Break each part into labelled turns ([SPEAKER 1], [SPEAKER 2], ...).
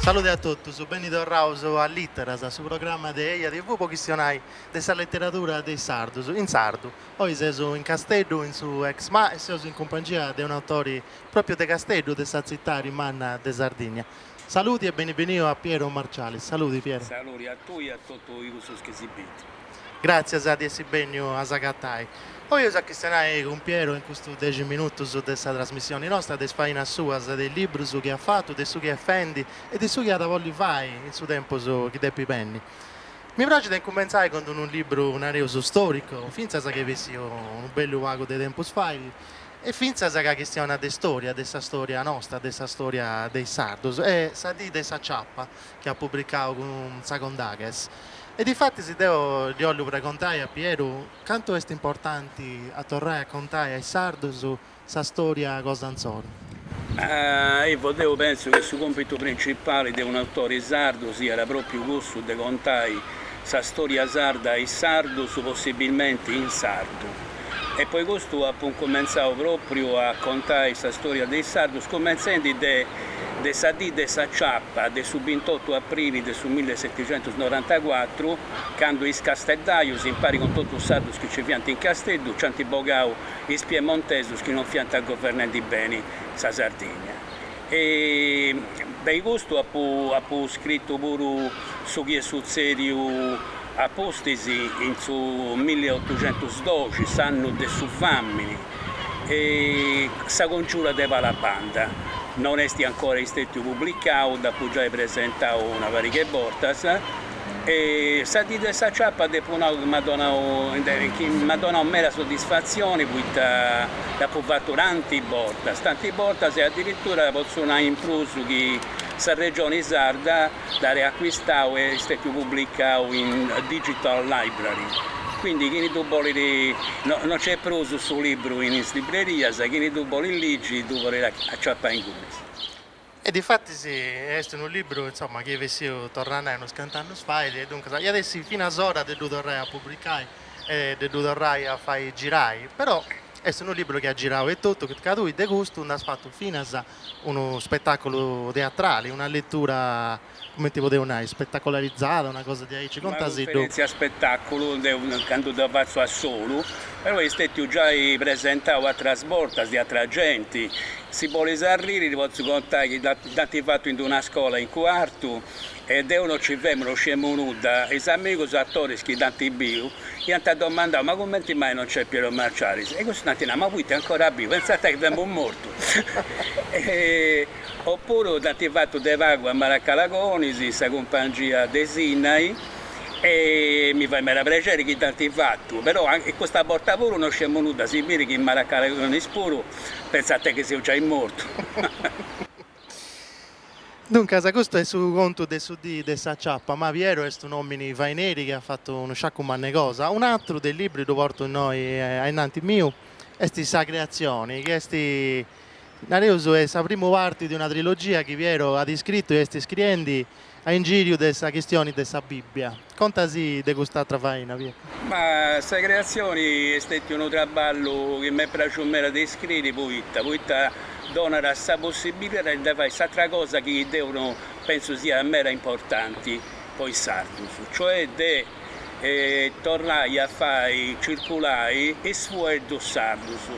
[SPEAKER 1] Salude a totus, beni torraus a Literas, su programma de Eja TV po chistionai de sa leteradura de is sardus, in sardu. Oi seus in Casteddu, in su Exmà, e seus in cumpangia de un'autori pròpriu de Casteddu, de sa tzitadi manna de Sardigna. Saludi e beni beniu a Piero Marcialis. Saludi Piero.
[SPEAKER 2] Saludi a tui e a totu cussus chi si bint.
[SPEAKER 1] Gràtzias de essi bènniu a s'agatai. Oi eus a chistionai cun Piero in custus dexi minutus de sa trasmissioni nosta de is fainas suas, de is librus chi at fatu, de su chi est fendi e de su chi at a bolli fai in su tempus chi depit benni. Mi praxit a incumentzai cun unu libru, nareus, storicu, fintzas chi est bessiu unu bellu pagu de tempus fait, e fintzas ca chistionat de storia, de sa storia nosta, de sa storia de is sardus, est Sa dì de s'aciapa, chi at publicau cun sa Condaghes. E difatis deu ddi 'ollu pregontai a Pieru cantu est importanti a torrai a contai a is sardus sa storia cosa insoru.
[SPEAKER 2] Ivo, deu pentzu chi su compitu principali de un'autori sardu siat propriu cussu de contai sa storia sarda a is sardus, possibilmenti in sardu. E po custu apu incumentzau propriu a contai sa storia de is sardus, cumentzendi de de sa dì de s'aciapa de su bintotu aprili de su millisetixentusnorantacuatru, candu is casteddajus, impari cun totu is sardus chi nci fiant in Casteddu, nci ant bogau is piemontesus chi non fiant governendi beni sa Sardigna. E de custu apu apu scritu puru su chi est sutzediu a pustis in su milliotuxentusdoxi, s'annu de su famini, e sa congiura de Palabanda. Non est ancora istetiu publicau, dd'apu giai presentau una pariga 'e bortas E sa dì de s'aciapa depu nai chi m'at donau chi m'at donau meda soddisfatzioni poita dd'apu fatu tanti bortas, tanti bortas e adiritura potzu nai in prus chi sa Regioni Sarda dd'at acuistau e est stetiu publicau in digital library, quindi chini ddu bolit, no no nc'est prus su libru in is librerias, chini ddu bolit ligi ddu podit aciapai ingunis.
[SPEAKER 1] E difatis est unu libru insoma chi est bessiu torra a nai unus cant'annus fait e duncas iat essi finas ora de ddu torrai a publicai e de ddu torrai a fai girai, però est unu libru chi at girau etotu ca tui de custu nd'as fatu finas unu spetaculu teatrali, una letura cumenti podeus nai spetacolarizada, una cosa diaici,
[SPEAKER 2] Una contasiddu. cunferentzia spetaculu, deu candu dda fatzu a solu, però est stetiu giai presentau atras bortas de atra genti, si bolis arriri ti potzu contai chi dd'ant fatu in d'una scola in Cuartu e deu no nci femu, no sciemu nudda, is amigus atoris chi dd'ant biu iant domandau ma cumenti mai no nc'est Piero Marcialis e cussus dd'ant nau ma poita est ancora biu, pentzant chi femu mortu Oppuru dd'ant fatu de pagu a Maracalagonis in sa cumpangia de Sinnai e mi fait meda prexeri chi dd'ant fatu, però custa borta puru no sciemu nudda, si biri chi in Maracalagonis puru pentzant chi seu giai mortu.
[SPEAKER 1] Duncas custu est su contu de su dì de s'aciapa, ma Piero est un'omini faineri chi at fatu unu sciacu mannu 'e cosa. Un'atru de libru ddu portu innoi a innanti miu, est Sa creatzioni, chi est Nareus est sa primu parti de una trilogia chi Piero at iscritu e est iscriendi a ingìriu de sa chistioni de sa Bibbia. Contasì de cust'atra faina, Piero.
[SPEAKER 2] Ma sa creatzioni est stetiu unu traballu chi m'est praxiu meda de iscriri, poita? Poita donat sa possibilidadi de fai s'atra cosa chi deu no pentzu siat meda importanti po is sardus, cioè de torrai a fai circulai is fueddus sardus.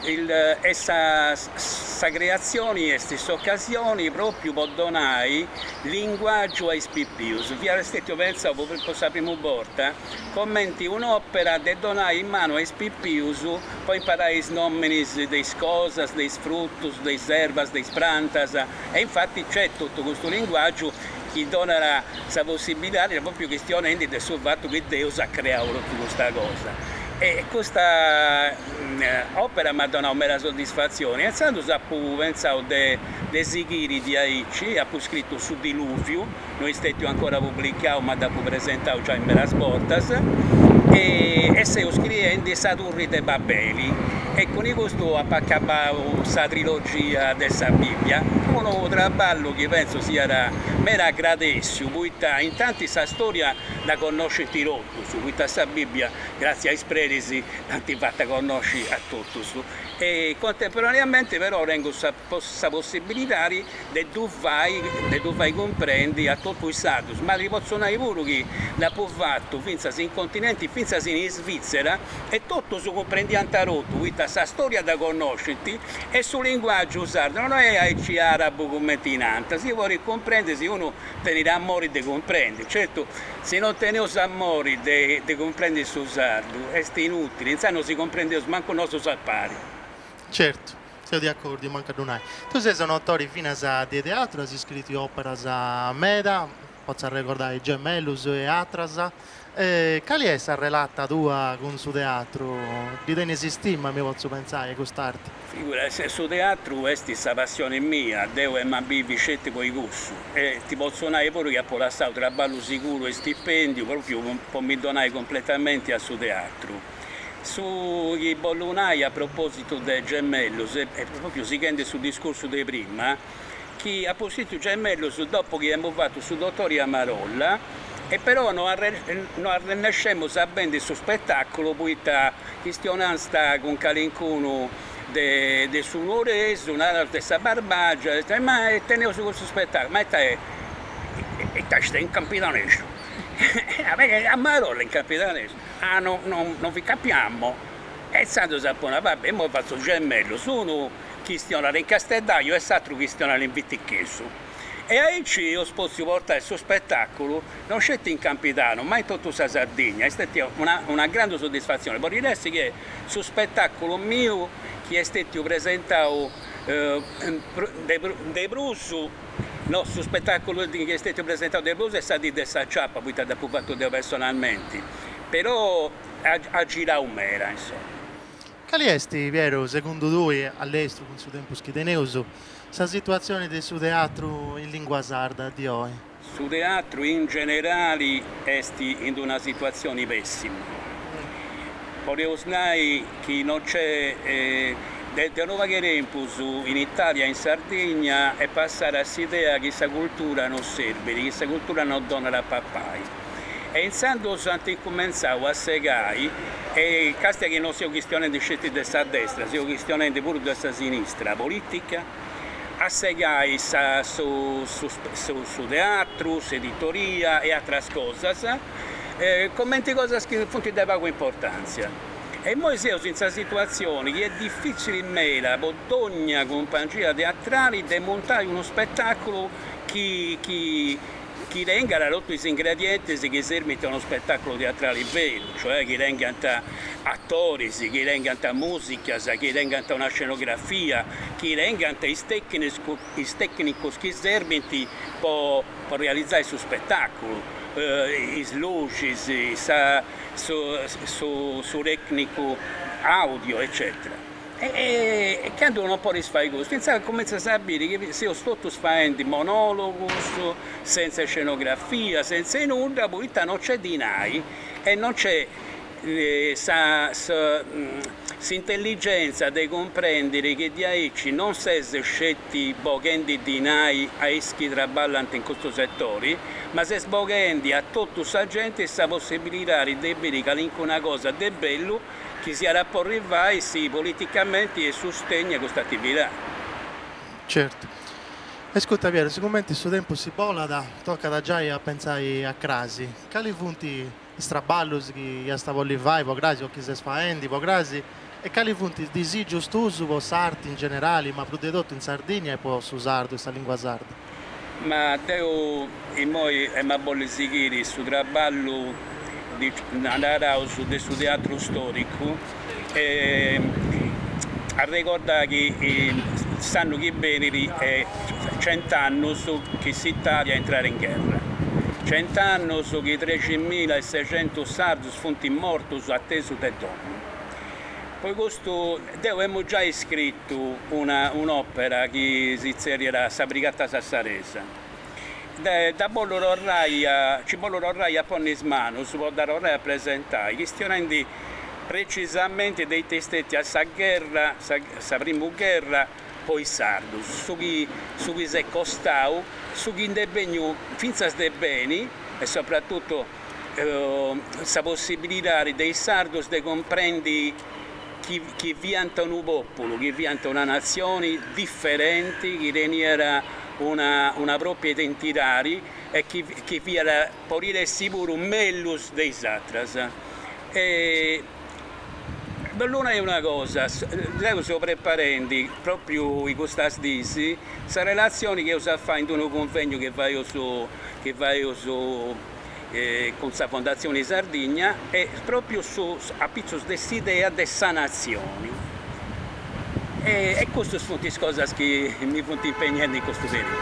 [SPEAKER 2] E sa sa creatzioni est s'ocasioni pròpriu po donai linguàgiu a is pipius. Fiat stètiu pentzau po po sa primu borta comenti un'òpera de donai in manu a is pipius po imparai is nòminis de is cosas, de is frutus, de is erbas, de is prantas e infati nc'est totu custu linguàgiu chi donat sa possibilidadi pròpriu chistionendi de su fatu chi Deus at creau totu custa cosa. E custa opera m'at donau meda soddisfatzioni e intzandus apu pentzau de de sighiri diaici, apu scritu Su Dilùviu, no est stètiu ancora publicau ma dd'apu presentau giai medas bortas, e seu scriendi Sa Turri de Babeli e cun custu apu acabau sa trilogia de sa Bibbia, unu traballu chi pentzu siat meda agradèssiu, poita intanti sa storia dda connoscint totus, poita sa Bibbia, gratzias a is predis, dd'ant fata connosci a totus. E contemporaneamenti però tengu sa sa possibilidadi de ddu fai de ddu fai cumprendi a totu is sardus, ma ti potzu nai puru chi dd'apu fatu fintzas in continenti, fintzas in Isvitzera, e totus cumprendiant totu, poita sa storia dda connoscint e su linguàgiu sardu non est aici arabu cumenti nant, si podit cumprendi si unu tenit amori de cumprendi, certu si non teneus amori de de cumprendi su sardu est inutili, intzandus non si cumprendeus mancu nosus a pari.
[SPEAKER 1] Certu, seu de acordiu, mancu a ddu nai. Tui ses un'autori finas de teatru, as scritu operas meda, potzu arregordai Gemellus e atras. Cali est sa relata tua cun su teatru? Ddi tenis istima, mi potzu pentzai, a cust'arti?
[SPEAKER 2] Figura, su teatru est sa passioni mia, deu emu a bivi sceti po cussu e ti potzu nai puru chi apu lassau traballu siguru e stipendiu propriu po mi donai completamenti a su teatru. Su chi bollu nai a propositu de Gemellus, e propriu sighendi su discursu de prima, chi apu scritu Gemellus dopu chi emu fatu su Dottori Amarolla e però no no arrennescemus a bendi su spetaculu poita chistionasta cun calincunu de de su Nuoresu, narat de sa Barbagia, ma teneus custu spetaculu, ma ita est, ita est in campidanesu, Amarolla in campidanesu, ah no no non vi capiamo, e intzandus apu nau, va bè, imoi fatzu Gemellus, unu chistionat in casteddaju e s'atru chistionat in bitichesu. E aici eus potziu portai su spetaculu non sceti in Campidanu ma in totu sa Sardigna, est stetia una una grandu soddisfatzioni, podit essi chi su spetaculu miu chi est stetiu presentau de prus, no, su spetaculu chi est stetiu presentau de prus est sa dì de s'aciapa, poita dd'apu fatu deu personalmenti, però at girau meda, insoma.
[SPEAKER 1] Cali est, Piero, segundu tui, a lestru cun su tempus chi teneus, sa situatzioni de su teatru in lingua sarda di oi?
[SPEAKER 2] Su teatru in generali est in una situatzioni pessima. Podeus nai chi non nc'est, de unu pagu 'e tempus in Italia e in Sardigna est passada s'idea chi sa cultura non serbit, chi sa cultura non donat a papai. E intzandus ant incumentzau a segai, e castia chi non seu chistionendi sceti de sa destra, seu chistionendi puru de sa sinistra politica, a segai sa su su teatru, s'editoria e atras cosas, cumenti cosas chi funt de pagu importantzia. E immoi seus in sa situatzioni chi est dificili meda po dogna cumpangia teatrali de montai unu spetaculu chi chi chi tengat totu is ingredientes chi serbint a unu spetàculu teatrali veru, cioè chi tengant atoris, chi tengant mùsicas, chi tengant una scenografia, chi tengant is is tècnicos chi serbint po po realizai su spetàculu, is luxis, sa su su su tècnicu audio eccetera. E candu non podis fai custu, insaras cumintzas a biri chi seus totus faendi monologus, sentza scenografia, sentza nudda, poita non nc'est dinai e non nc'est sa s'intelligenza de cumprendiri chi diaici non ses sceti boghendi dinai a is chi traballant in custu setori, ma ses boghendi a totu sa genti sa possibilidadi de biri calincuna cosa de bellu chi s'iat a porri fai si politicamenti est sustènnia custa atividadi.
[SPEAKER 1] Certu. Ascurta Piero, sigumenti su tempus si bolat, tocat giai a pentzai a crasi. Cali funt is traballus chi iast a bolli fai po crasi o chi ses faendi po crasi e cali funt is disìgius tuus po s'arti in generali, ma prus de totu in Sardigna e po su sardu e sa lingua sarda?
[SPEAKER 2] Ma deu immoi emu a bolli sighiri su traballu naraus de su teatru storicu e arregordai chi s'annu chi benit est cent'annus chi s'Italia est intrada in gherra, cent'annus chi treximilla e sexentus sardus funt mortus atesu de domu. Po custu deu emu giai scritu una un'opera chi si tzerriat Sa Brigata Sassaresa. Dda bollu torrai a, nci bollu torrai a ponni is manus po dda torrai a presentai, chistionendi precisamenti de ita est stetia sa gherra, sa sa primu gherra po is sardus, su chi su chi s'est costau, su chi nd'est benniu fintzas de beni e soprattutto sa possibilidadi de is sardus de cumprendi. chi chi fiant unu populu, chi fiant una natzioni diferenti, chi teniat una una propria identidadi e chi chi fiat podit essi puru mellus de is atras. E bollu nai una cosa, deu seu preparendi propriu in custas dis sa relatzioni chi eus a fai in unu cunvegnu chi faeus chi faeus cun sa Fondatzioni Sardigna e pròpriu su apitzus de s'idea de sa natzioni e custus funt is cosas chi mi funt impegnendi in custu periodu.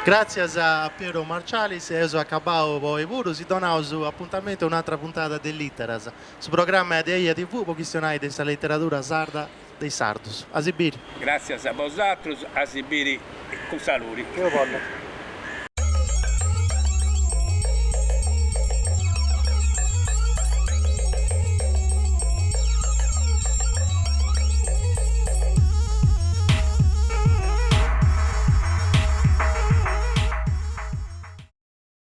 [SPEAKER 1] Gràtzias a Piero Marcialis, eus acabau po oi puru, si donaus apuntamentu a un'atra puntada de Lìteras, su programma de Eja TV po chistionai de sa literadura sarda de is sardus. A si biri.
[SPEAKER 2] Gràtzias a bosatrus, a si biri cun saludi.